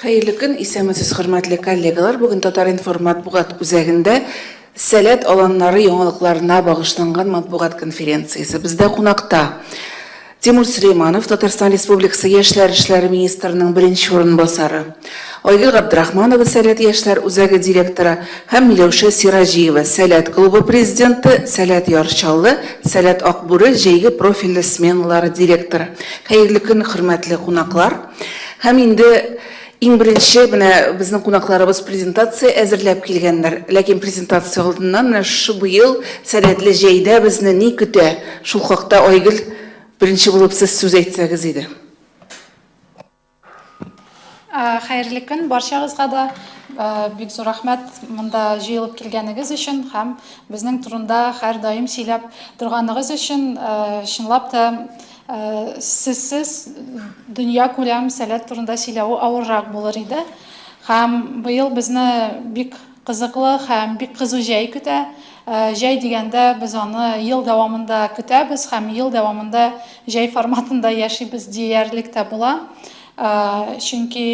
Хәерле көн, исәнмесез, хөрмәтле коллегалар. Бүген Татар-информ матбугат үзәгендә Сәләт аланнары яңалыкларына багышланган матбугат конференциясе. Бездә кунакта Тимур Сөләйманов, Татарстан Республикасы Яшьләр эшләре министрының беренче урынбасары, Айгөл Габдрахманова, Сәләт яшьләр үзәге директоры һәм Миләүшә Сираҗиева, Сәләт клубы президенты, Сәләт Яр Чаллы, Сәләт Акбүре җәйге профильле сменалары директоры. Хәерле көн, хөрмәтле кунаклар! Һәм инде иң беренче менә безнең кунакларыбыз презентация әзерләп килгәннәр. Ләкин презентация алдыннан менә шушы быел Сәләтле җәйдә безне ни көтә? Шул хакта, Айгөл, беренче булып сез сүз әйтсәгез иде. Хәерле көн барчагызга да. Бик зур рәхмәт монда җыелып килгәнегез өчен һәм безнең турында һәрдаим сөйләп торганыгыз өчен. Чынлап та, Сезсез дөньякүләм сәләт турында сөйләве авыррак булыр иде. Һәм быел безне бик кызыклы һәм бик кызу җәй көтә. Җәй дигәндә без аны ел дәвамында көтәбез һәм ел дәвамында җәй форматында яшибез диярлек тә була. Чөнки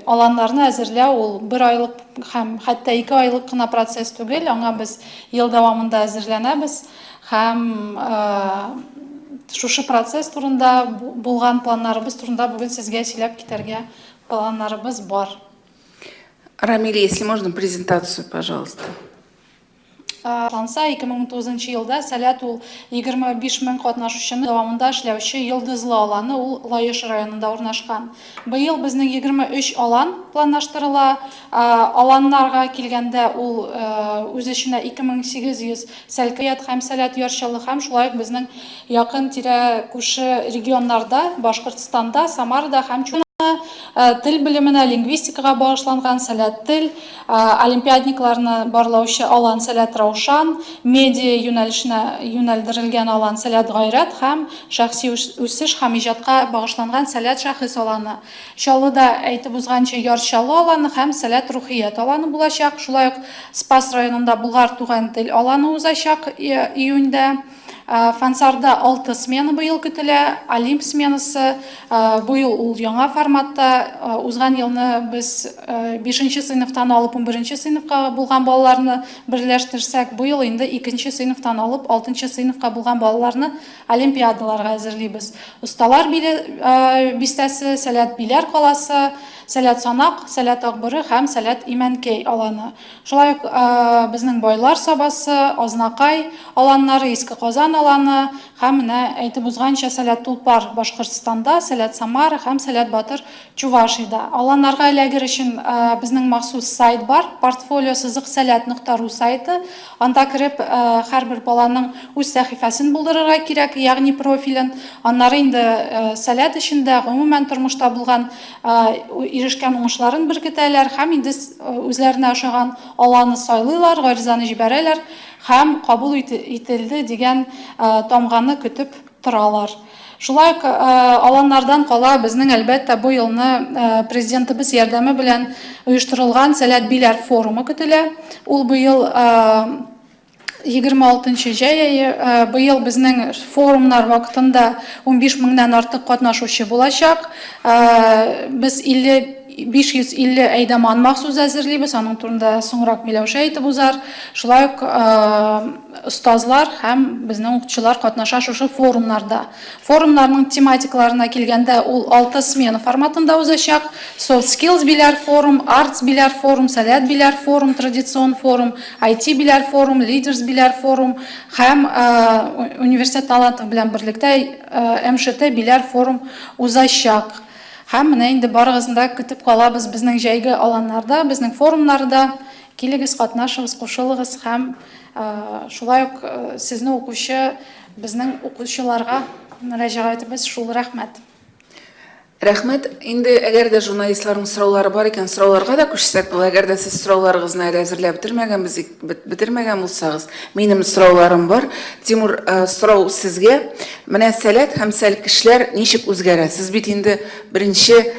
аланнарны әзерләү ул бер айлык һәм хәтта ике айлык кына процесс түгел, аңа без ел дәвамында әзерләнәбез. Һәм шушы процесс турында, булган планнарыбыз турында бүген сезгә сөйләп китәргә планнарыбыз бар. Рамиль, если можно, презентацию, пожалуйста. Башланса, 2019 елда Сәләт ул 25 мең катнашучыны дәвамында эшләүче Йолдызлы аланы, ул Лаеш районында урнашкан. Быел безнең 23 алан планлаштырыла. Аланнарга килгәндә, ул үз эченә 2800 Сәлкият һәм Сәләт Яр Чаллы һәм шулай ук безнең якын-тирә күрше регионнарда, Башкортстанда, Самарада һәм тел белеменә, лингвистикага багышланган Сәләт тел, олимпиадникларны барлаучы алан Сәләт Раушан, медиа юнәлешенә юнәлдерелгән алан Сәләт Гайрәт һәм шәхси үсеш һәм иҗатка багышланган Сәләт шәхес аланы. Чаллыда, әйтеп узганча, Яр Чаллы аланы һәм Сәләт Рухият аланы булачак. Шулай ук Спас районында Болгар туган тел аланы узачак июньдә. Фансарда алты смена быел көтелә. Олимп сменасы быел ул яңа форматта. Узган елны без бишенче сыйныфтан алып унберенче сыйныфка булган балаларны берләштерсәк, быел инде икенче сыйныфтан алып алтынчы сыйныфка булган балаларны Олимпиадаларга әзерлибез. Осталар биле бистәсе, Сәләт Биләр каласы, Сәләт Санак, Сәләт Акбүре һәм Сәләт Имәнкәй аланы. Шулай ук безнең Байлар Сабасы, Азнакай аланнары, Иске Казан аланы һәм менә әйтеп узганча Сәләт Тулпар Башкортстанда, Сәләт Самара һәм Сәләт Батыр Чувашиядә. Аланнарга эләгер өчен безнең махсус сайт бар, портфолио сызык сәләт нокта ру сайты. Анда кереп, һәрбер баланың үз сәхифәсен булдырырга кирәк, ягъни профилен. Аннары инде сәләт эчендә, гомумән тормышта булган ирешкән уңышларын беркетәләр һәм инде үзләренә ошаган аланы сайлыйлар, гаризаны җибәрәләр һәм кабул ителде дигән тамганы көтеп торалар. Шулай ук аланнардан кала безнең, әлбәттә, бу елны Президентыбыз ярдәме белән оештырылган Сәләт Биләр форумы көтелә. Ул быел 26 нчы җәй ае. Быел безнең форумнар вакытында 15 меңнән артык катнашучы булачак. Без 50 550 әйдаман махсус әзерлибез, аның турында соңрак Миләүшә әйтеп узар. Шулай ук Остазлар һәм безнең укытучылар катнаша шушы форумнарда. Форумнарның тематикаларына килгәндә, ул алты смена форматында узачак, Soft Skills Биләр форум, Arts Биләр форум, Сәләт Биләр форум, традицион форум, IT Биләр форум, Leaders Биләр форум һәм Университет талантов белән берлектә МШТ Биләр форум узачак. Һәм менә инде барыгызны да көтеп калабыз безнең җәйге аланнарда, безнең форумнарда. Килегез, катнашыгыз, кушылыгыз һәм шулай ук сезне укучы безнең укучыларга мөрәҗәгатебез шул. Рәхмәт. Рәхмәт. Инде әгәр дә журналистларның сораулары бар икән, сорауларга да күчсәк була. Әгәр дә сез сорауларыгызны әле әзерләп бетермәгән без бетермәгән булсагыз, минем сорауларым бар. Тимур, сорау сезгә. Менә Сәләт һәм сәлкешләр ничек үзгәрә? Сез бит инде беренче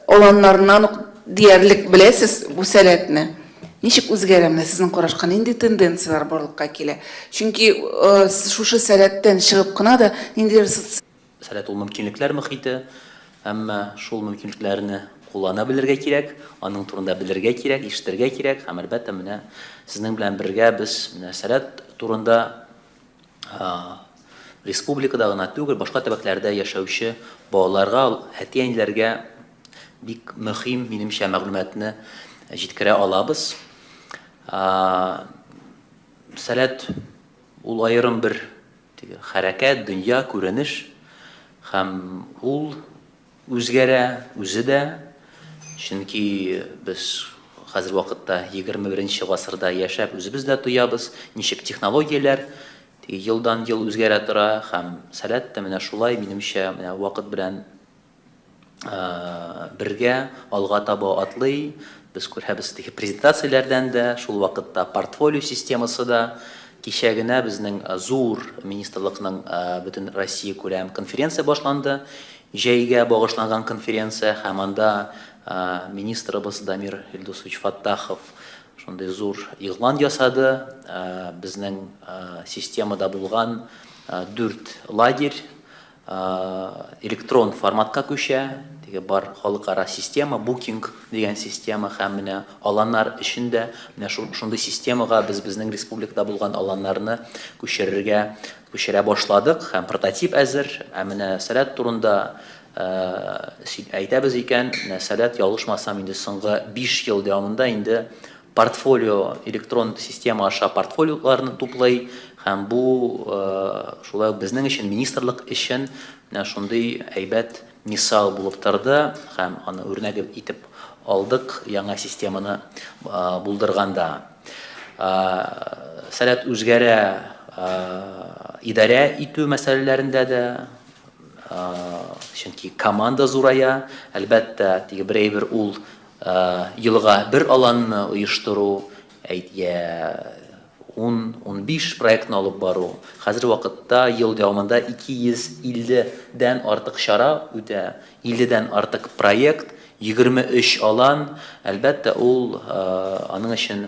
аланнарыннан ук диярлек беләсез бу сәләтне. Ничек үзгәрә менә сезнең карашка, нинди тенденцияләр барлыкка килә? Чөнки шушы сәләттән чыгып кына да ниндидер социаль. Сәләт ул мөмкинлекләр мохите, әмма шул мөмкинлекләрне. куллана белергә кирәк, аның турында белергә кирәк, ишетергә кирәк һәм, әлбәттә, менә сезнең белән бергә без менә Сәләт турында республикада гына түгел, башка төбәкләрдә яшәүче балаларга, әти-әниләргә бик мөһим, минемчә, мәгълүматны җиткерә алабыз. Сәләт ул аерым бер теге хәрәкәт, дөнья, күренеш һәм ул үзгәрә үзе дә, чөнки без хәзер вакытта 21 гасырда яшәп үзебез дә тоябыз, ничек технологияләр теге елдан-ел үзгәрә тора һәм сәләт тә менә шулай, минемчә, менә вакыт белән бергә алга таба атлый. Без күрәбез теге презентацияләрдән дә, шул вакытта портфолио системасы да. Кичә генә безнең зур министрлыкның бөтен Россия күләм конференция башланды. Җәйгә багышланган конференция һәм анда министрыбыз Дамир Илдусович Фаттахов шундый зур игълан ясады. Безнең системада булган дүрт лагерь Электрон форматка күчә, теге бар халыкара система, Booking дигән система һәм менә аланнар өчен дә менә шундый системага без безнең республикада булган аланнарны күчерергә күчерә башладык һәм прототип әзер. Ә менә Сәләт турында әйтәбез икән, менә Сәләт, ялгышмасам, инде соңгы 5 ел дәвамында инде Портфолио, электрон система аша портфолиоларны туплый һәм бу шулай ук безнең өчен, министрлык өчен менә шундый әйбәт мисал булып торды һәм аны үрнәк итеп алдык яңа системаны булдырганда. Сәләт үзгәрә идарә итү мәсьәләләрендә дә, чөнки команда зурая, әлбәттә, теге бер әйбер ул Елга бер аланны оештыру, әйт, йә ун, 15 проектны алып бару. Хәзер вакытта ел дәвамында 250 дән артык чара үтә, 50 дән артык проект, 23 алан. Әлбәттә, ул аның өчен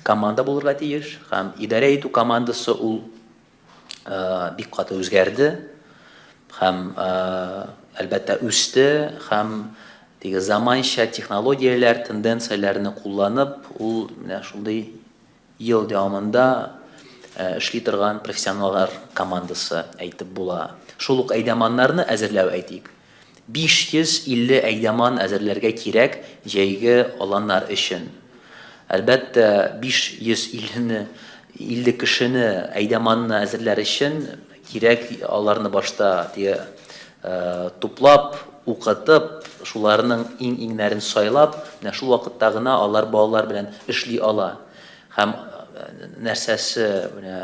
команда булырга тиеш һәм идарә итү командасы ул бик каты үзгәрде һәм, әлбәттә, үсте һәм теге заманча технологияләр, тенденцияләрне кулланып, ул менә шундый ел дәвамында эшли торган профессионаллар командасы әйтеп була. Шул ук әйдәманнарны әзерләү әйтик. 550 әйдаман әзерләргә кирәк җәйге аланнар өчен. Әлбәттә, 550 не, 50 кешене, әйдаманны әзерләр өчен кирәк аларны башта теге туплап, укытып, шуларның иң-иңнәрен сайлап, менә шул вакытта гына алар балалар белән эшли ала. Һәм нәрсәсе, менә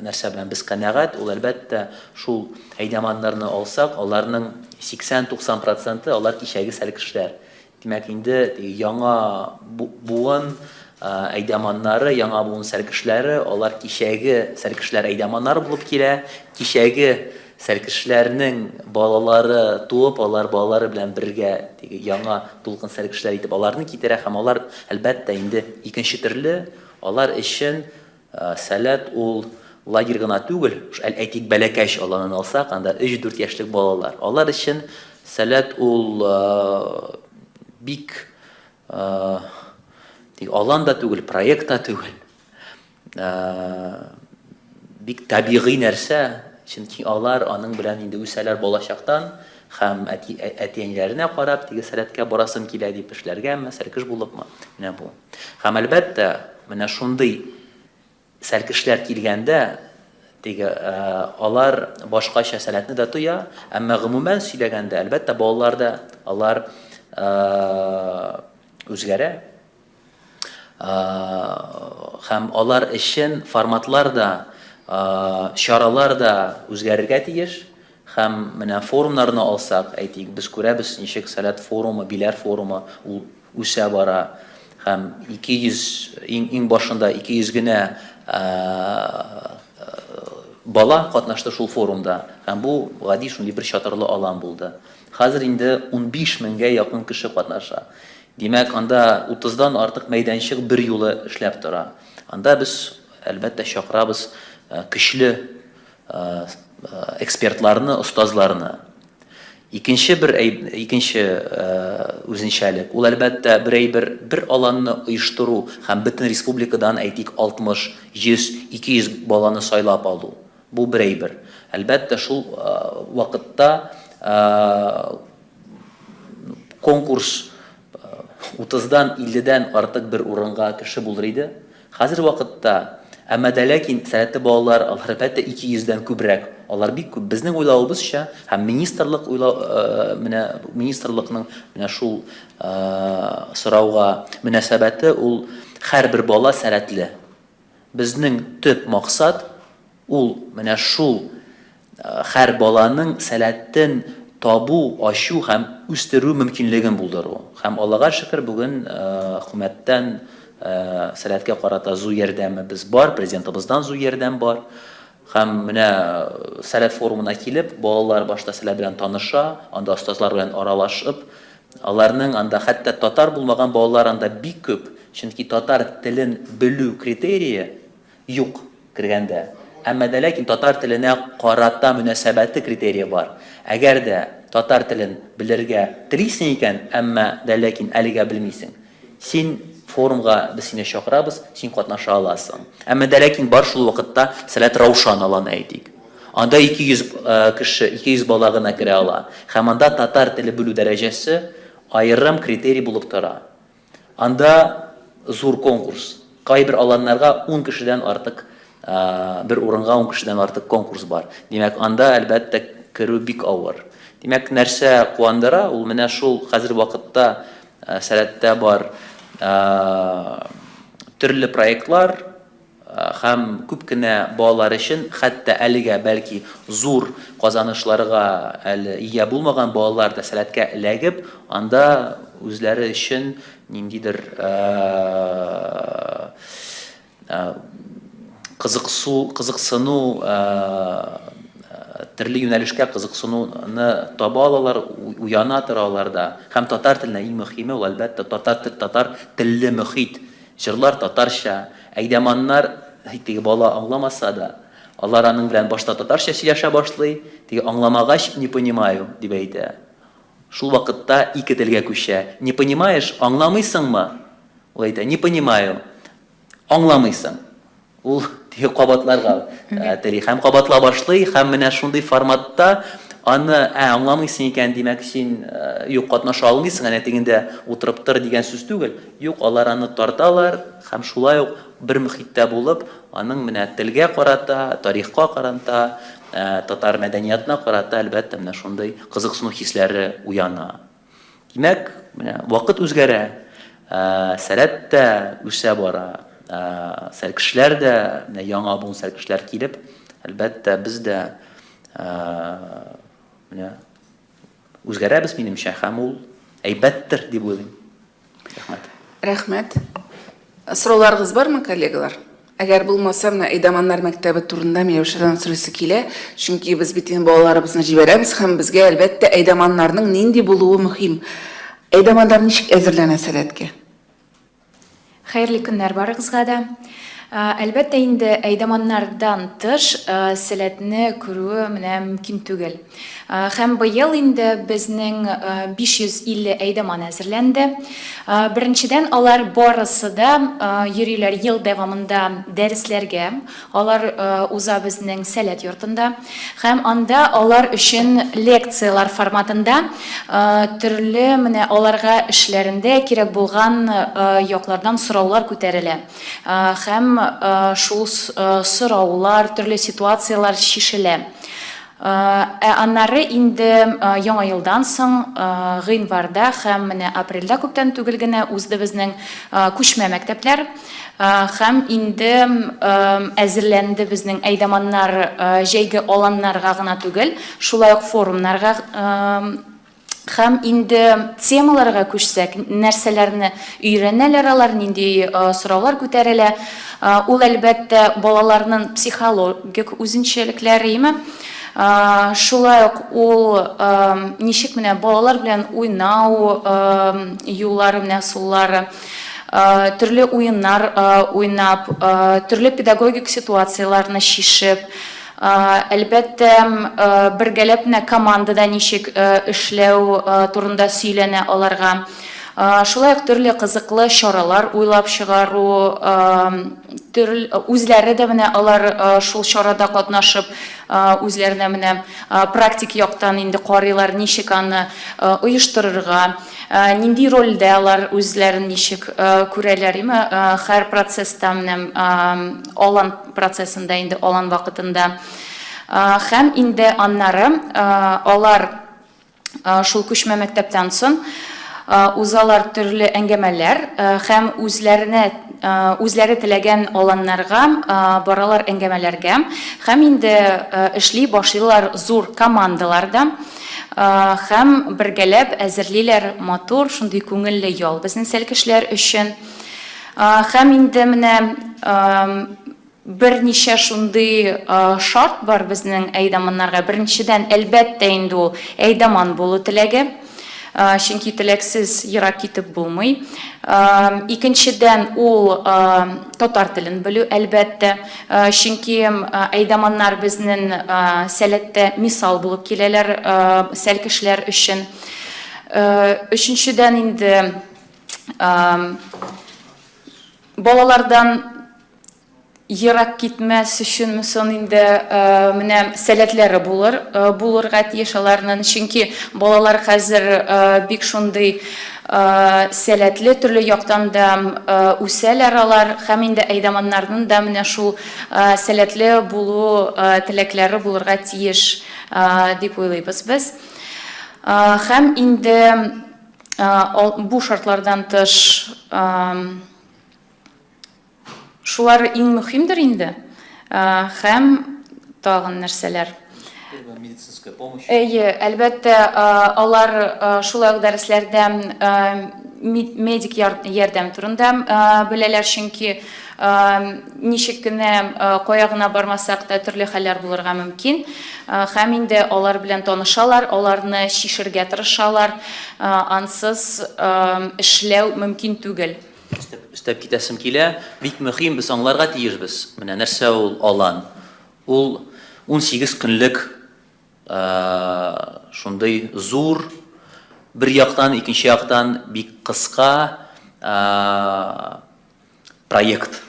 нәрсә белән без канәгать, ул әлбәттә, шул әйдәманнарны алсак, аларның 80-90 проценты алар кичәге сәлкешләр. Димәк, инде яңа буын әйдәманнары, яңа буын сәлкешләре, алар кичәге сәлкешләр әйдәманнары булып килә. Кичәге Сәркешләрнең балалары туып, алар балалары белән бергә теге яңа дулкын сәркешләр итеп аларны китерә һәм алар, әлбәттә, инде икенче төрле, алар өчен Сәләт ул лагерь гына түгел, әйтик, Бәләкәч аланын алсак, анда өч-дүрт яшьлек балалар. Алар өчен Сәләт ул бик тик алан да түгел, проект та түгел. Бик табигый нәрсә, чөнки алар аның белән инде үсәләр балачактан һәм әти әти-әниләренә карап, теге сәләткә барасым килә дип эшләргәме, сәлкеш булыпмы, менә бу. Һәм әлбәттә, менә шундый сәлкешләр килгәндә, теге алар башкача сәләтне дә тоя, әмма гомумән сөйләгәндә, әлбәттә, балалар да алар үзгәрә. Һәм алар өчен форматлар да, чаралар да үзгәрергә тиеш. Һәм менә форумнарны алсак, әйтик, без күрәбез, ничек Сәләт форумы, Биләр форумы ул үсә бара. Һәм 200, иң, иң башында 200 генә бала катнашты шул форумда. Һәм бу гади шундый бер чатырлы алан булды. Хәзер инде 15 меңгә якын кеше катнаша. Димәк, анда утыздан артык мәйданчык берьюлы эшләп тора. Анда без, әлбәттә, чакырабыз көчле экспертларны, остазларны. Икенче бер икенче үзенчәлек, ул, әлбәттә, бер әйбер, бер аланны оештыру һәм бөтен республикадан, әйтик, 60, 100, 200 баланы сайлап алу. Бу бер әйбер. Әлбәттә, шул вакытта конкурс утыздан, илледән артык бер урынга кеше булыр иде. Хәзер вакытта, әмма дә ләкин сәләтле балалар, алар әлбәттә 200 дән күбрәк, алар бик күп. Безнең уйлавыбызча һәм министрлык уйлау, менә министрлыкның менә шул сорауга мөнәсәбәте ул һәрбер бала сәләтле. Безнең төп максат ул менә шул һәр баланың сәләтен табу, ачу һәм үстерү мөмкинлеген булдыру. Һәм Аллага шөкер, бүген хөкүмәттән сәләткә карата зур ярдәмебез бар, Президентыбыздан зур ярдәм бар. Һәм менә Сәләт форумына килеп, балалар башта Сәләт белән таныша, анда остазлар белән аралашып, аларның анда хәтта татар булмаган балалар анда бик күп, чөнки татар телен белү критерие юк кергәндә. Әмма дә ләкин татар теленә карата мөнәсәбәте критерие бар. Әгәр дә татар телен белергә телисең икән, әмма дә ләкин әлегә белмисең, син форумга без сине чакырабыз, син катнаша аласың. Әмма дә ләкин бар шул вакытта Сәләт Раушан аланы әйтик. Анда 200 кеше, 200 бала гына керә ала. Һәм анда татар теле белү дәрәҗәсе аерым критерий булып тора. Анда зур конкурс. Кайбер аланнарга ун кешедән артык, бер урынга ун кешедән артык конкурс бар. Димәк, анда, әлбәттә, керү бик авыр. Димәк, нәрсә куандыра, ул менә шул хәзер вакытта Сәләттә бар төрле проектлар, Һәм күп кенә балалар өчен, хәтта әлегә, бәлки, зур казанышларга әле ия булмаган балалар да сәләткә эләгеп, анда үзләре өчен ниндидер кызыксу, кызыксыну, төрле юнәлешкә кызыксынуны таба алалар, уяна тора аларда. Һәм татар теленә иң мөһиме ул, әлбәттә, татар, татар телле мөхит. Җырлар татарча, әйдәманнар, теге бала аңламаса да, алар аның белән башта татарча сөйләшә башлый, теге аңламагач, не понимаю, дип әйтә. Шул вакытта ике телгә күчә. Не понимаешь, аңламыйсыңмы? Ул әйтә, не понимаю. Аңламыйсың. Ул теге кабатларга тели һәм кабатла башлый, һәм менә шундый форматта аны, ә, аңламыйсың икән, димәк, син юк, катнаша алмыйсың, әнә тегендә утырып тор дигән сүз түгел. Юк, алар аны тарталар һәм шулай ук бер мөхиттә булып, аның менә телгә карата, тарихка карата, татар мәдәниятына карата, әлбәттә, менә шундый кызыксыну хисләре уяна. Димәк, менә вакыт үзгәрә, сәләт тә үсә бара, сәлкешләр дә, менә яңа буын сәлкешләр килеп, әлбәттә, без дә менә үзгәрәбез, минемчә, һәм ул әйбәттер дип уйлыйм. Рәхмәт. Рәхмәт. Сорауларыгыз бармы, коллегалар? Әгәр булмаса, менә Әйдаманнар мәктәбе турында Миләүшәдән сорыйсы килә, чөнки без бит инде балаларыбызны җибәрәбез һәм безгә, әлбәттә, әйдаманнарның нинди булуы мөһим. Әйдаманнар ничек әзерләнә Сәләткә? Хәерле көннәр барыгызга да. Әлбәттә инде, әйдаманнардан тыш Сәләтне күрүе менә мөмкин түгел. Һәм быел инде безнең 550 әйдаман әзерләнде. Беренчедән, алар барысы да йөриләр ел дәвамында дәресләргә. Алар уза безнең Сәләт йортында. Һәм анда алар өчен лекцияләр форматында төрле менә аларга эшләрендә кирәк булган яклардан сораулар күтәрелә. Һәм шул сораулар, төрле ситуацияләр чишелә. Ә аннары инде Яңа елдан соң, гыйнварда һәм менә апрельдә күптән түгел генә узды безнең күчмә мәктәпләр. Һәм инде әзерләнде безнең әйдаманнар җәйге аланнарга гына түгел, шулай ук форумнарга. Һәм инде темаларга күчсәк, нәрсәләрне өйрәнәләр алар, нинди сораулар күтәрелә, ул, әлбәттә, балаларның психологик үзенчәлекләре, име? Шулай ук ул ничек менә балалар белән уйнау юллары, менә ысуллары, төрле уеннар уйнап, төрле педагогик ситуацияләрне чишеп. Әлбәттә, бергәләп менә командада ничек эшләү турында сөйләнә аларга. Шулай ук төрле кызыклы чаралар уйлап чыгару, төрле үзләре дә менә алар шул чарада катнашып, үзләренә менә практик яктан инде карыйлар, ничек аны оештырырга, нинди рольдә алар үзләрен ничек күрәләр, име, һәр процесста менә алан процессында инде алан вакытында. Һәм инде аннары алар шул күчмә мәктәптән соң узалар төрле әңгәмәләр һәм үзләренә үзләре теләгән аланнарга баралар әңгәмәләргә һәм инде эшли башлыйлар зур командаларда һәм бергәләп әзерлиләр матур шундый күңелле ял безнең сәлкешләр өчен. Һәм инде менә берничә шундый шарт бар безнең әйдаманнарга. Беренчедән, әлбәттә инде ул әйдаман булу теләге. Чөнки теләксез ерак китеп булмый. Икенчедән, ул татар телен белү, әлбәттә. Чөнки әйдаманнар безнең Сәләттә мисал булып киләләр сәлкешләр өчен. Өченчедән инде, Балалардан ерак китмәс өченме сон инде менә сәләтләре булыр, булырга тиеш аларнын. Чөнки балалар хәзер бик шундый сәләтле, төрле яктан да үсәләр алар. Һәм инде әйдаманнарнын да менә шул сәләтле булу теләкләре булырга тиеш дип уйлыйбыз без. Һәм инде Бу шартлардан тыш, шулар иң мөһимдер инде. Һәм тагын нәрсәләр? Медицинская помощь. Әйе, әлбәттә, алар шулай ук дәресләрдә медик ярдәм турында беләләр, чөнки Ничек кенә, кая гына бармасак та, төрле хәлләр булырга мөмкин. Һәм инде алар белән танышалар, аларны чишергә тырышалар. Ансыз эшләү мөмкин түгел. Өстәп китәсем килә, бик мөһим, без аңларга тиешбез, менә нәрсә ул алан. Ул 18 көнлек шундый зур, бер яктан, икенче яктан бик кыска проект.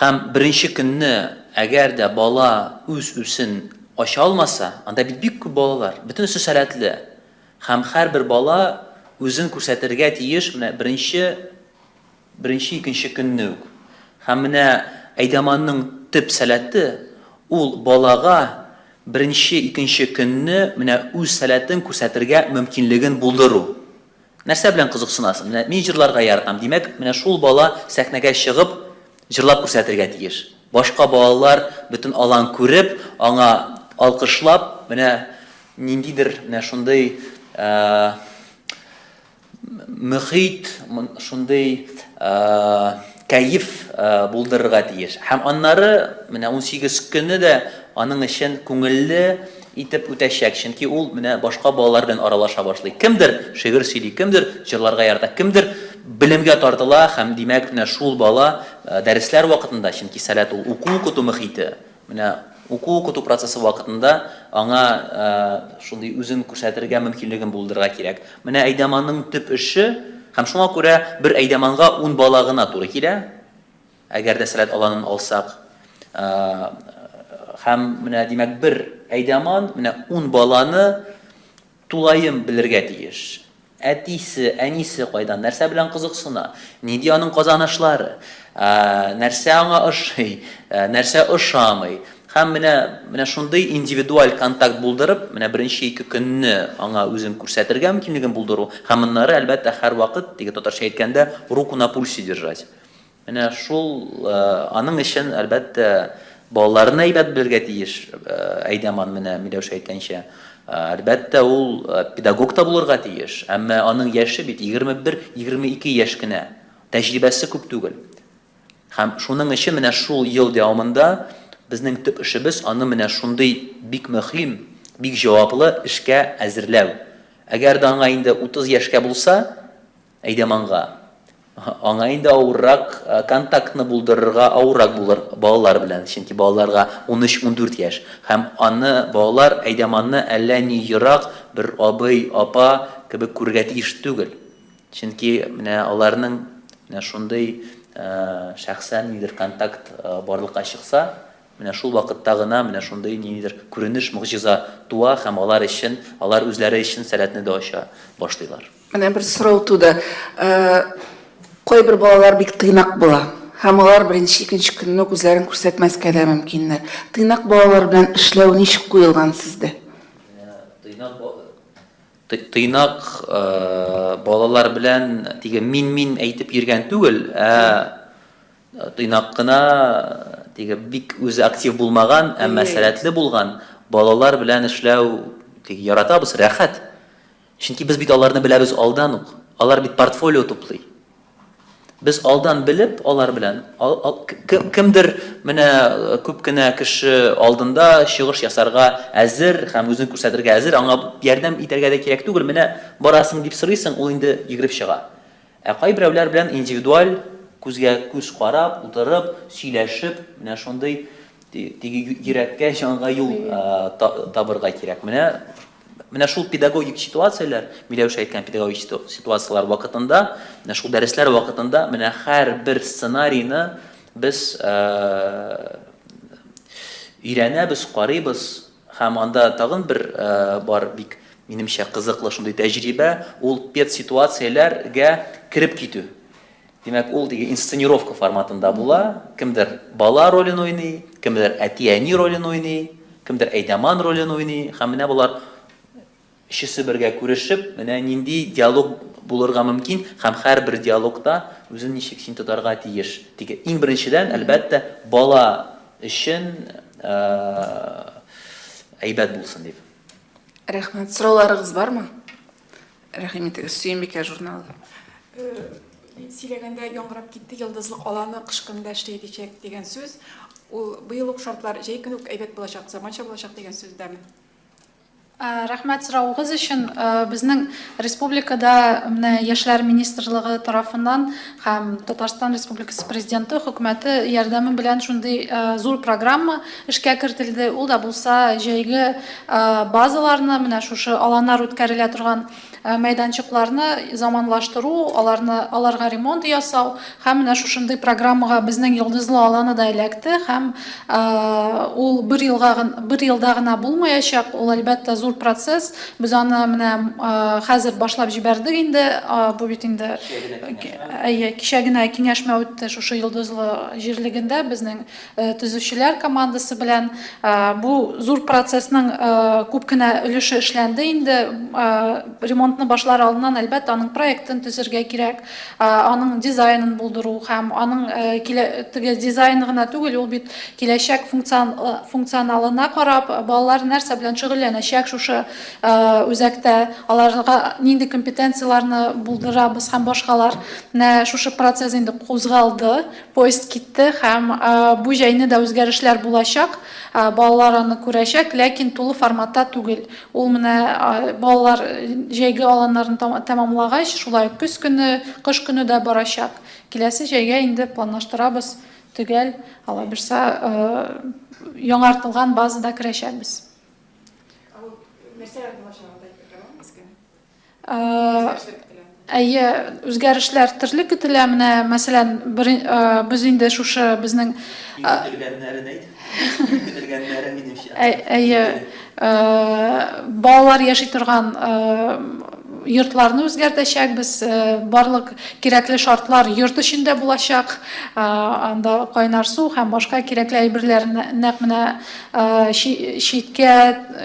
Һәм беренче көнне, әгәр дә бала үз-үзен ача алмаса, анда бит бик күп балалар, бөтенесе сәләтле. Һәм һәрбер бала үзен күрсәтергә тиеш менә беренче, беренче, икенче көнне үк. Һәм менә әйдаманның төп сәләте, ул балага беренче, икенче көнне менә үз сәләтен күрсәтергә мөмкинлеген булдыру. Нәрсә белән кызыксынасың? Менә мин җырларга яратам. Димәк, менә шул бала сәхнәгә чыгып, җырлап күрсәтергә тиеш. Башка балалар бөтен алан күреп, аңа алкышлап, менә ниндидер менә шундый мөхит, шундый кәеф булдырырга тиеш. Һәм аннары менә 18 көне дә аның өчен күңелле итеп үтәчәк, чөнки ул менә башка балалар белән аралаша башлый. Кемдер шигырь сөйли, кемдер җырларга ярата, кемдер белемгә тартыла һәм, димәк, менә шул бала дәресләр вакытында, чөнки Сәләт ул уку-укыту мөхите, менә уку-укыту процессы вакытында аңа шундый үзен күрсәтергә мөмкинлеген булдырырга кирәк. Менә әйдаманның төп эше, һәм шуңа күрә бер әйдаманга ун бала гына туры килә, әгәр дә Сәләт аланын алсак. Һәм менә, димәк, бер әйдаман менә ун баланы тулаем белергә тиеш. Әтисе, әнисе кайдан, нәрсә белән кызыксына, нинди аның казанышлары, нәрсә аңа ошый, нәрсә ошамый. Һәм менә, менә шундый индивидуаль контакт булдырып, менә беренче ике көнне аңа үзен күрсәтергә мөмкинлеген булдыру һәм моннары, әлбәттә, һәрвакыт, теге татарча әйткәндә, руку на пульсе держать. Менә шул аның өчен, әлбәттә, балаларны әйбәт белергә тиеш әйдаман, менә Миләүшә әйткәнчә. Әлбәттә, ул педагог та булырга тиеш, әмма аның яше бит 21, 22 яшь кенә. Тәҗрибәсе күп түгел. Һәм шуның өчен менә шул ел дәвамында безнең төп эшебез аны менә шундый бик мөһим, бик җаваплы эшкә әзерләү. Әгәр дә аңа инде 30 яшькә булса, әйдаманга. Аңа инде авыррак, контактны булдырырга авыррак булыр балалар белән, чөнки балаларга 13-14 яшь. Һәм аны балалар әйдәманны әллә ни ерак бер абый, апа кебек күрергә тиеш түгел. Чөнки менә аларның менә шундый шәхсән нидер контакт барлыкка чыкса, менә шул вакытта гына менә шундый ниндидер күренеш, могҗиза туа һәм алар өчен, алар үзләре өчен сәләтне дә ача башлыйлар. Менә бер сорау туды. Кайбер балалар бик тыйнак була. Һәм алар беренче, икенче көнне үк үзләрен күрсәтмәскә дә мөмкиннәр. Тыйнак балалар белән эшләү ничек куелган сездә? Тыйнак тыйнак балалар белән теге мин-мин әйтеп йөргән түгел, ә тыйнак кына теге бик үзе актив булмаган, әмма сәләтле булган балалар белән эшләү теге яратабыз, рәхәт. Чөнки без бит аларны беләбез алдан ук. Алар бит портфолио туплый. Без алдан белеп алар белән, кемдер менә күп кенә кеше алдында чыгыш ясарга әзер һәм үзен күрсәтергә әзер, аңа ярдәм итәргә дә кирәк түгел, менә барасың дип сорыйсың, ул инде йөгереп чыга. Ә кайберәүләр белән индивидуаль, күзгә күз карап, утырып, сөйләшеп, менә шундый теге йөрәккә, җанга юл табырга кирәк. Менә Менә шул педагогик ситуацияләр, Миләүшә әйткән педагогик ситуацияләр вакытында, менә шул дәресләр вакытында менә һәрбер сценарийны без өйрәнәбез, карыйбыз һәм анда тагын бер бар бик минемчә кызыклы шундый тәҗрибә, ул педситуацияләргә кереп китү. Димәк, ул теге инсценировка форматында була. Кемдер бала ролен уйный, кемдер әти-әни ролен уйный, кемдер әйдәман ролен уйный. Һәм менә болар өчесе бергә күрешеп, менә нинди диалог булырга мөмкин һәм һәрбер диалогта үзен ничек син тотарга тиеш. Теге иң беренчедән, әлбәттә, бала өчен әйбәт булсын дип. Рәхмәт. Сорауларыгыз бармы? Рәхим итегез, Сөембикә журналы. Сөйләгәндә яңгырап китте, Йолдызлык аланы кыш көнендә эшләячәк дигән сүз. Ул быел ук шартлар җәй көне үк әйбәт булачак, заманча булачак дигән сүздәме? Рәхмәт соравыгыз өчен. Безнең республикада менә Яшьләр министрлыгы тарафыннан һәм Татарстан Республикасы Президенты хөкүмәте ярдәме белән шундый зур программа эшкә кертелде. Ул да булса җәйге Базаларны, менә шушы аланнар үткәрелә торган мәйданчыкларны заманлаштыру, аларны, аларга ремонт ясау һәм менә шушындый программага безнең Йолдызлы аланы да эләкте һәм ул бер елга бер елда гына булмаячак, ул, әлбәттә, зур процесс. Без аны менә хәзер башлап җибәрдек инде, бу бит инде әйе, кичә генә киңәшмә үтте шушы Йолдызлы җирлегендә безнең Төзүчеләр командасы белән бу зур процессның күп кенә өлеше эшләнде инде. Ремонтны башлар алдыннан, әлбәттә, аның проектын төзергә кирәк, аның дизайнын булдыру һәм аның теге дизайны гына түгел, ул бит киләчәк функционалына карап, балалар нәрсә белән шөгыльләнәчәк шушы үзәктә, аларга нинди компетенцияләрне булдырабыз һәм башкалар. Менә шушы процесс инде кузгалды. Поезд китте һәм бу җәйне дә үзгәрешләр булачак, балалар аны күрәчәк, ләкин тулы форматта түгел. Ул менә балалар җәйге аланнарын тәмамлагач, шулай ук көз көне, кыш көне дә барачак. Киләсе җәйгә инде планлаштырабыз, төгәл, алабирса, яңартылган базада керәчәкбез. Ә ул нәрсәләр булачагын да әйтергә буламы сезгә? Әйе, үзгәрешләр төрле көтелә. Менә, мәсәлән, бер, без инде шушы безнең Иң көтелгәннәрен әйт. Иң көтелгәннәре минемчә. Әйе, балалар яши торган йортларны үзгәртәчәкбез. Барлык кирәкле шартлар йорт эчендә булачак. Анда кайнар су һәм башка кирәкле әйберләр нәкъ менә читкә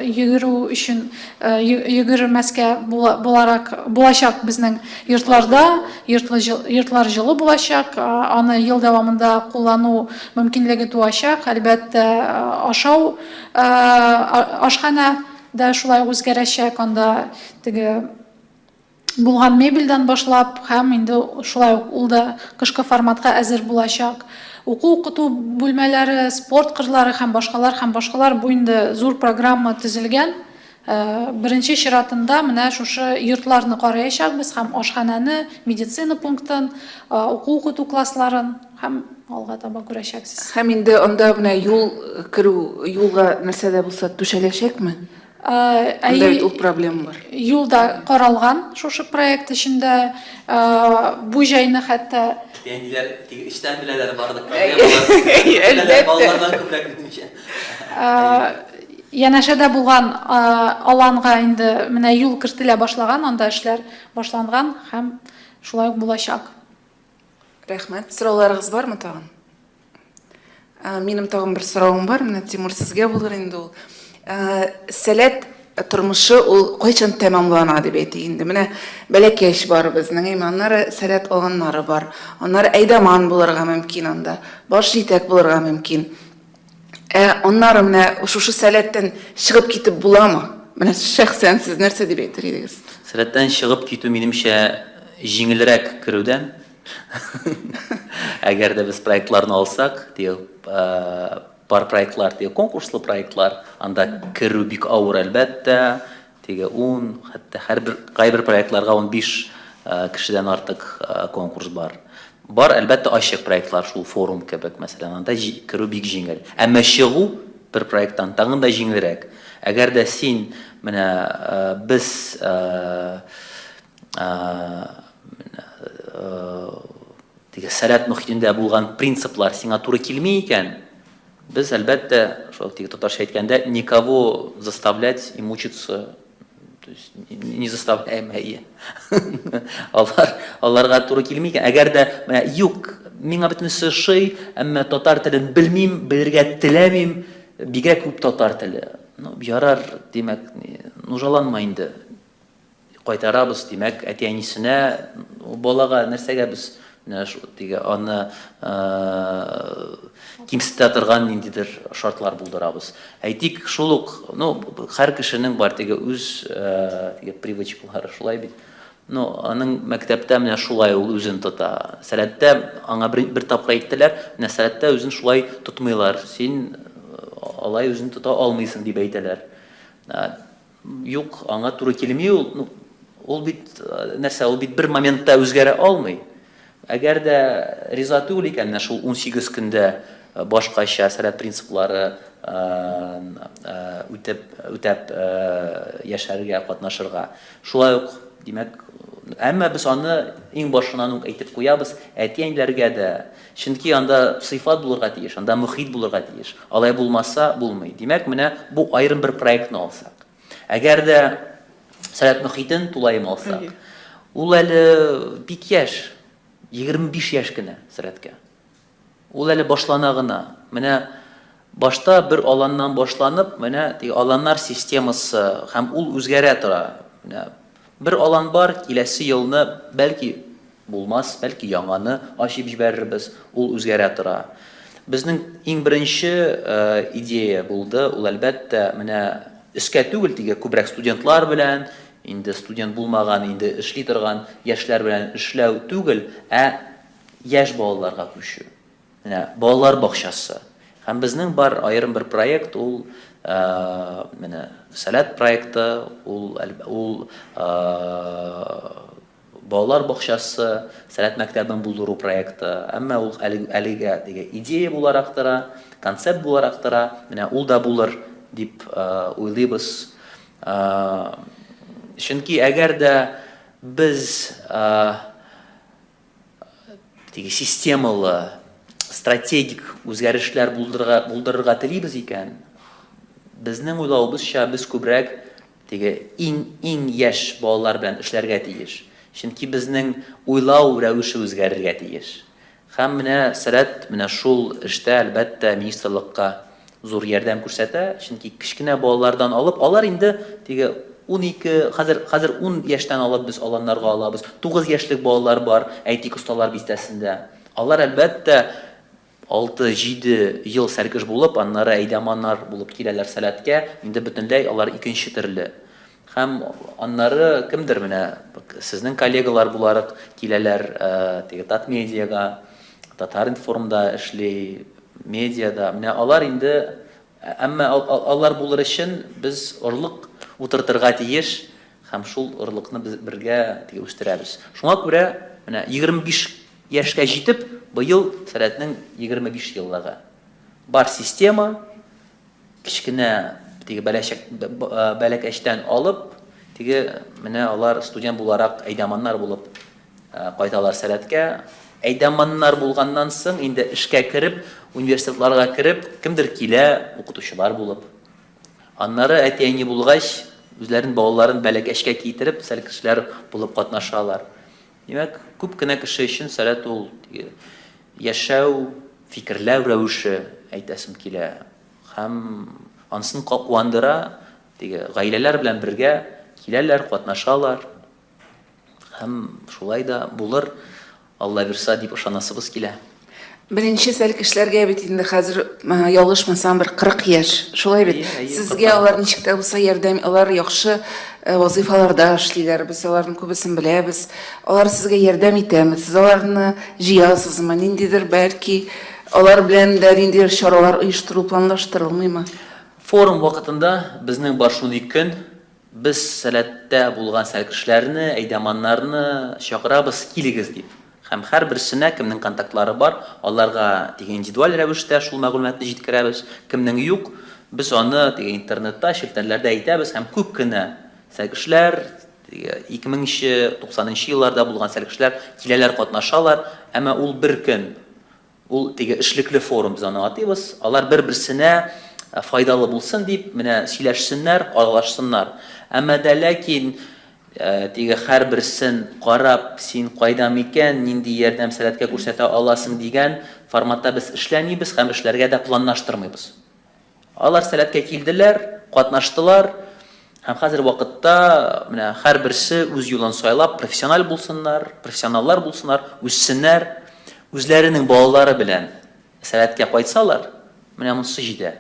йөгерү өчен Йөгермәскә буларак булачак безнең йортларда, йортлы йортлар җылы булачак, аны ел дәвамында куллану мөмкинлеге туачак. Әлбәттә, ашау ашханә дә шулай ук үзгәрәчәк, анда теге булган мебельдән башлап һәм инде шулай ук ул да кышкы форматка әзер булачак. Уку-укыту бүлмәләре, спорт кырлары һәм башкалар һәм башкалар бу инде зур программа төзелгән. Беренче чиратында менә шушы йортларны караячакбыз һәм ашханәне, медицина пунктын, уку-укыту классларын һәм алга таба күрәчәксез. Һәм инде анда менә юл керү, юлга нәрсә дә булса түшәләчәкме? Анда бит ул проблема бар. Юл да каралган шушы проект эчендә. Бу җәйне хәтта. Әти-әниләр теге эчтән беләләр барлык проблемалар. Әлбәттә. Балалардан күбрәк минемчә. Янәшәдә булган аланга инде менә юл кертелә башлаган, анда эшләр башланган һәм шулай ук булачак. Рәхмәт. Сорауларыгыз бармы тагын? Минем тагын бер соравым бар, менә Тимур сезгә булыр инде ул. Сәләт тормышы ул кайчан тәмамлана дип әйтик инде. Менә бәләкәч бар безнең, әйме, аннары сәләт алганнары бар. Аннары әйдаман булырга мөмкин анда, баш җитәк булырга мөмкин. Ә аннары менә шушы сәләттән чыгып китеп буламы? Менә шәхсән сез нәрсә дип әйтер идегез? Сәләттән чыгып китү, минемчә, җиңелрәк керүдән. Әгәр дә без проектларны алсак, дип, бар проектлар, дип, конкурслы проектлар, анда керү бик авыр, әлбәттә. Теге ун, хәтта һәрбер кайбер проектларга 15 кешедән артык конкурс бар. Бар, әлбәттә, ачык проектлар, шул форум кебек, мәсәлән, анда керү бик җиңел. Әмма чыгу бер проекттан тагын да җиңелрәк. Әгәр дә син менә без теге сәләт мохитендә булган принциплар сиңа туры килми икән, Без, әлбәттә, шул теге татарча әйткәндә, никого заставлять и мучиться, то есть не заставляем, әйе. Алар, аларга туры килми икән. Әгәр дә менә юк, миңа бөтенесе ошый, әмма татар телен белмим, белергә теләмим, бигрәк күп татар теле. Ну, ярар, димәк, нужаланма инде. Кайтарабыз, димәк, әти-әнисенә, балага нәрсәгә без менә шул теге аны кимсетә торган ниндидер шартлар булдырабыз. Әйтик, шул ук, ну, һәр кешенең бар теге үз теге привычкалары, шулай бит. Ну, аның мәктәптә менә шулай ул үзен тота. Сәләттә аңа бер, бер тапкыр әйттеләр, менә сәләттә үзен шулай тотмыйлар, син алай үзен тота алмыйсың дип әйтәләр. Юк, аңа туры килми ул. Ну, ул бит нәрсә, ул бит бер моментта үзгәрә алмый. Әгәр дә риза түгел икән, менә шул 18 көндә башкача сәләт принциплары үтеп, үтәп яшәргә, катнашырга. Шулай ук, димәк, әмма без аны иң башыннан ук әйтеп куябыз, әти-әниләргә дә, чөнки анда сыйфат булырга тиеш, анда мохит булырга тиеш. Алай булмаса, булмый. Димәк, менә бу аерым бер проектны алсак. Әгәр дә Сәләт мохитен тулаем алсак, ул әле бик яшь, 25 яшь кенә Сәләткә. Ул әле башлана гына. Менә башта бер аланнан башланып, менә теге аланнар системасы һәм ул үзгәрә тора. Менә бер алан бар, киләсе елны бәлки Булмас, бәлки яңаны ачып җибәрербез, ул үзгәрә тора. Безнең иң беренче идея булды, ул әлбәттә, менә өскә түгел, теге күбрәк студентлар белән, инде студент булмаган, инде эшли торган яшьләр белән эшләү түгел, ә яшь балаларга күчү. Менә балалар бакчасы. Һәм безнең бар аерым бер проект, ул менә Сәләт проекты, ул ул Балалар бакчасы, сәләт мәктәбен булдыру проекты, әмма ул әлегә теге идея буларак тора, концепт буларак тора, менә ул да булыр дип уйлыйбыз. Чөнки әгәр дә без теге системалы, стратегик үзгәрешләр булдырырга, булдырырга телибез икән, безнең уйлавыбызча, без күбрәк теге иң, иң яшь балалар белән эшләргә тиеш. Чөнки безнең уйлау рәвеше үзгәрергә тиеш. Һәм менә Сәләт менә шул эштә, әлбәттә, министрлыкка зур ярдәм күрсәтә, чөнки кечкенә балалардан алып, алар инде теге 12, хәзер, хәзер 10 яшьтән алып без аланнарга алабыз, 9 яшьлек балалар бар, әйтик, Осталар бистәсендә. Алар, әлбәттә, 6-7 ел сәркеш булып, аннары әйдаманнар булып киләләр Сәләткә, инде бөтенләй алар икенче төрле. Һәм аннары кемдер менә сезнең коллегалар буларак киләләр, теге Татмедиага, Татар-информда эшли, медиада. Менә алар инде, әмма алар булыр өчен без орлык, утыртырга тиеш һәм шул орлыкны без бергә теге үстерәбез. Шуңа күрә менә 25 яшькә җитеп, быел Сәләтнең 25 еллыгы. Бар система, кечкенә теге бәләчәк бәләкәчтән алып, теге менә алар студент буларак әйдаманнар булып кайталар Сәләткә. Әйдаманнар булганнан соң инде эшкә кереп, университетларга кереп, кемдер килә укытучылар булып. Аннары әти-әни булгач, үзләрен балаларын бәләкәчкә китереп, сәлкешләр булып катнашалар. Димәк, күп кенә кеше өчен Сәләт ул теге яшәү, фикерләү рәвеше, әйтәсем килә. Һәм анысын куандыра, теге гаиләләр белән бергә киләләр, катнашалар. Һәм шулай да булыр, Алла бирса, дип ышанасыбыз килә. Беренче сәлкешләргә бит инде хәзер, ялгышмасам, бер 40 яшь. Шулай бит? Сезгә алар ничек тә булса ярдәм, алар яхшы вазыйфаларда эшлиләр, без аларның күбесен беләбез. Алар сезгә ярдәм итәме? Сез аларны җыясызмы? Ниндидер, бәлки, алар белән дә ниндидер чаралар оештыру планлаштырылмыймы? Форум вакытында безнең бар шундый көн, Без Сәләттә булган сәлкешләрне, әйдаманнарны чакырабыз, килегез дип. Һәм һәрберсенә, кемнең контактлары бар, аларга теге индивидуаль рәвештә шул мәгълүматны җиткерәбез. Кемнең юк, без аны теге интернетта, челтәрләрдә әйтәбез һәм күп кенә сәлкешләр, теге 2000 нче, 90 нчы елларда булган сәлкешләр киләләр, катнашалар, әмма ул бер көн. Ул теге эшлекле форум без аны атыйбыз. Алар бер-берсенә файдалы булсын дип, менә сөйләшсеннәр, аралашсыннар. Әмма дә ләкин теге һәрберсен карап, син кайда микән, нинди ярдәм сәләткә күрсәтә аласың дигән форматта без эшләмибез һәм эшләргә дә планлаштырмыйбыз. Алар Сәләткә килделәр, катнаштылар һәм хәзер вакытта менә һәрберсе үз юлын сайлап, профессиональ булсыннар, профессионаллар булсыннар, үссеннәр, үзләренең балалары белән Сәләткә кайтсалар, менә монысы җитә.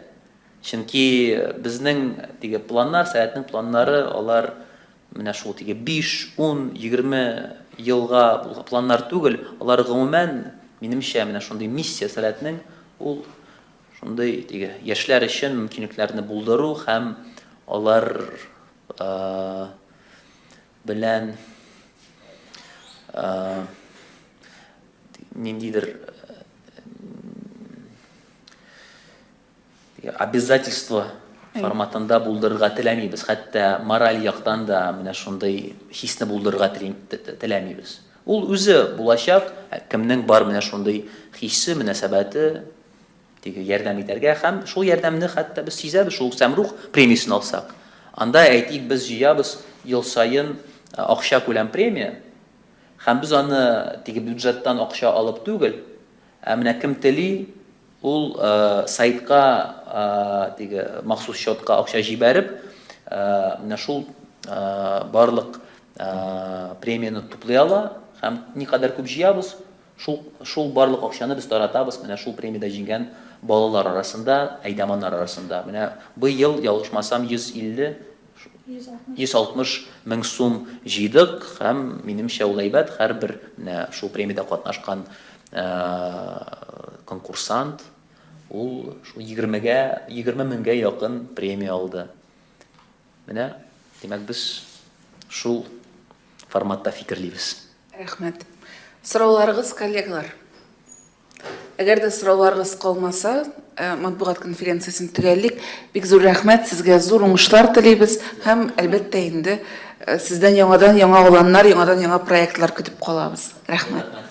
Чөнки безнең теге планнар, Сәләтнең планнары, алар менә шул теге 5, 10, 20 елга булган планнар түгел, алар гомумән, минемчә, менә шундый миссия Сәләтнең, ул Шундый теге яшьләр өчен мөмкинлекләрне булдыру һәм алар белән ниндидер обязательство форматында булдырырга теләмибез. Хәтта мораль яктан да менә шундый хисне булдырырга теләмибез. Ул үзе булачак, кемнең бар менә шундый хисе, мөнәсәбәте, теге ярдәм итәргә һәм шул ярдәмне хәтта без сизәбез, шул Сәмрух премиясен алсак. Анда, әйтик, без җыябыз ел саен акча күләм премия һәм без аны теге бюджеттан акча алып түгел, ә менә кем тели, ул сайтка теге махсус счетка акча җибәреп, менә шул барлык премияне туплый ала һәм никадәр күп җыябыз, Шул, шул барлык акчаны без таратабыз менә шул премиядә җиңгән балалар арасында, әйдаманнар арасында. Менә быел, ялгышмасам, 150, 160 мең сум җыйдык һәм, минемчә, ул әйбәт. Һәрбер менә шул премиядә катнашкан конкурсант ул шул егермегә, 20 меңгә якын премия алды. Менә, димәк, без шул форматта фикерлибез. Рәхмәт. Сорауларыгыз, коллегалар? Әгәр дә сорауларыгыз калмаса, э, матбугат конференциясен төгәллик. Бик зур рәхмәт сезгә, зур уңышлар телибез һәм, әлбәттә инде, э, сездән яңадан яңа аланнар, яңадан яңа проектлар көтеп калабыз. Рәхмәт.